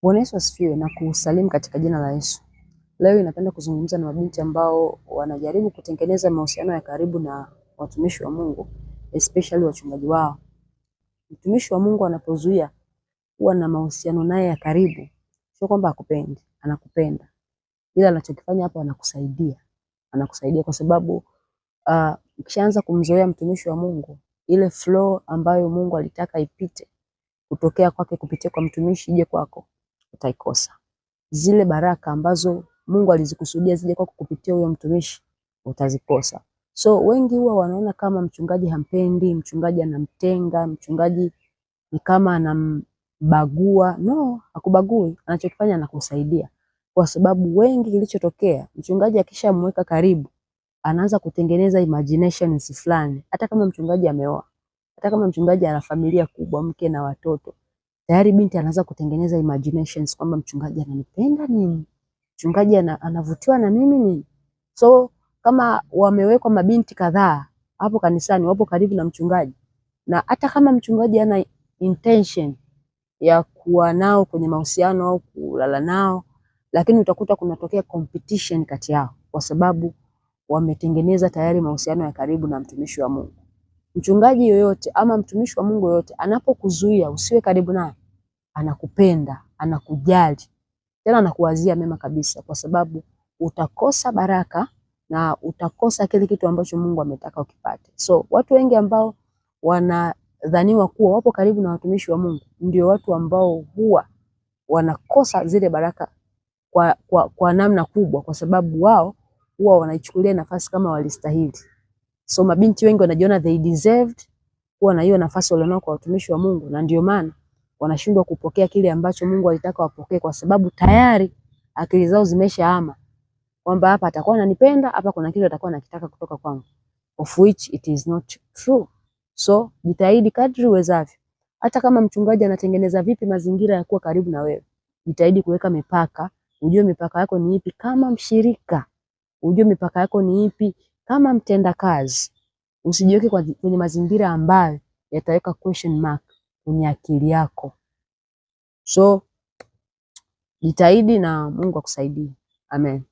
Bwana Yesu asifiwe na kusalimu katika jina la Yesu. Leo ninapenda kuzungumza na mabinti ambao wanajaribu kutengeneza mahusiano ya karibu na watumishi wa Mungu, especially wachungaji wao. Mtumishi wa Mungu anapozuia kuwa na mahusiano naye ya karibu, sio kwamba hakupendi, anakupenda. Ila anachokifanya hapo anakusaidia. Anakusaidia kwa sababu ukishaanza kumzoea mtumishi wa Mungu, ile flow ambayo Mungu alitaka ipite kutokea kwake kupitia kwa mtumishi ije kwako, utaikosa. Zile baraka ambazo Mungu alizikusudia zije kwako kupitia huyo mtumishi utazikosa. So wengi huwa wanaona kama mchungaji hampendi, mchungaji anamtenga, mchungaji ni kama anambagua. No, hakubagui. Anachokifanya anakusaidia. Kwa sababu wengi kilichotokea, mchungaji akishamweka karibu, anaanza kutengeneza imaginations fulani. Hata kama mchungaji ameoa, hata kama mchungaji ana familia kubwa, mke na watoto, tayari binti anaanza kutengeneza imaginations kwamba mchungaji ananipenda nini, mchungaji anavutiwa na mimi nini. So kama wamewekwa mabinti kadhaa hapo kanisani, wapo karibu na mchungaji, na hata kama mchungaji ana intention ya kuwa nao kwenye mahusiano au kulala nao, lakini utakuta kunatokea competition kati yao, kwa sababu wametengeneza tayari mahusiano ya karibu na mtumishi wa Mungu. Mchungaji yoyote ama mtumishi wa Mungu yoyote anapokuzuia usiwe karibu naye, anakupenda, anakujali, tena anakuwazia mema kabisa, kwa sababu utakosa baraka na utakosa kile kitu ambacho Mungu ametaka ukipate. So watu wengi ambao wanadhaniwa kuwa wapo karibu na watumishi wa Mungu ndio watu ambao huwa wanakosa zile baraka kwa namna kubwa, kwa sababu wao huwa wanaichukulia nafasi kama walistahili. So mabinti wengi wanajiona they deserved kuwa na hiyo nafasi walionao kwa watumishi wa Mungu, na ndio maana wanashindwa kupokea kile ambacho Mungu alitaka wapokee, kwa sababu tayari akili zao zimeshaama kwamba hapa atakuwa ananipenda, hapa kuna kitu atakuwa anakitaka kutoka kwangu, of which it is not true. So jitahidi kadri uwezavyo, hata kama mchungaji anatengeneza vipi mazingira ya kuwa karibu na wewe, jitahidi kuweka mipaka, ujue mipaka yako ni ipi kama mshirika, ujue mipaka yako ni ipi kama mtendakazi. Usijiweke kwenye mazingira ambayo yataweka question mark kwenye akili yako. So jitahidi na Mungu akusaidie. Amen.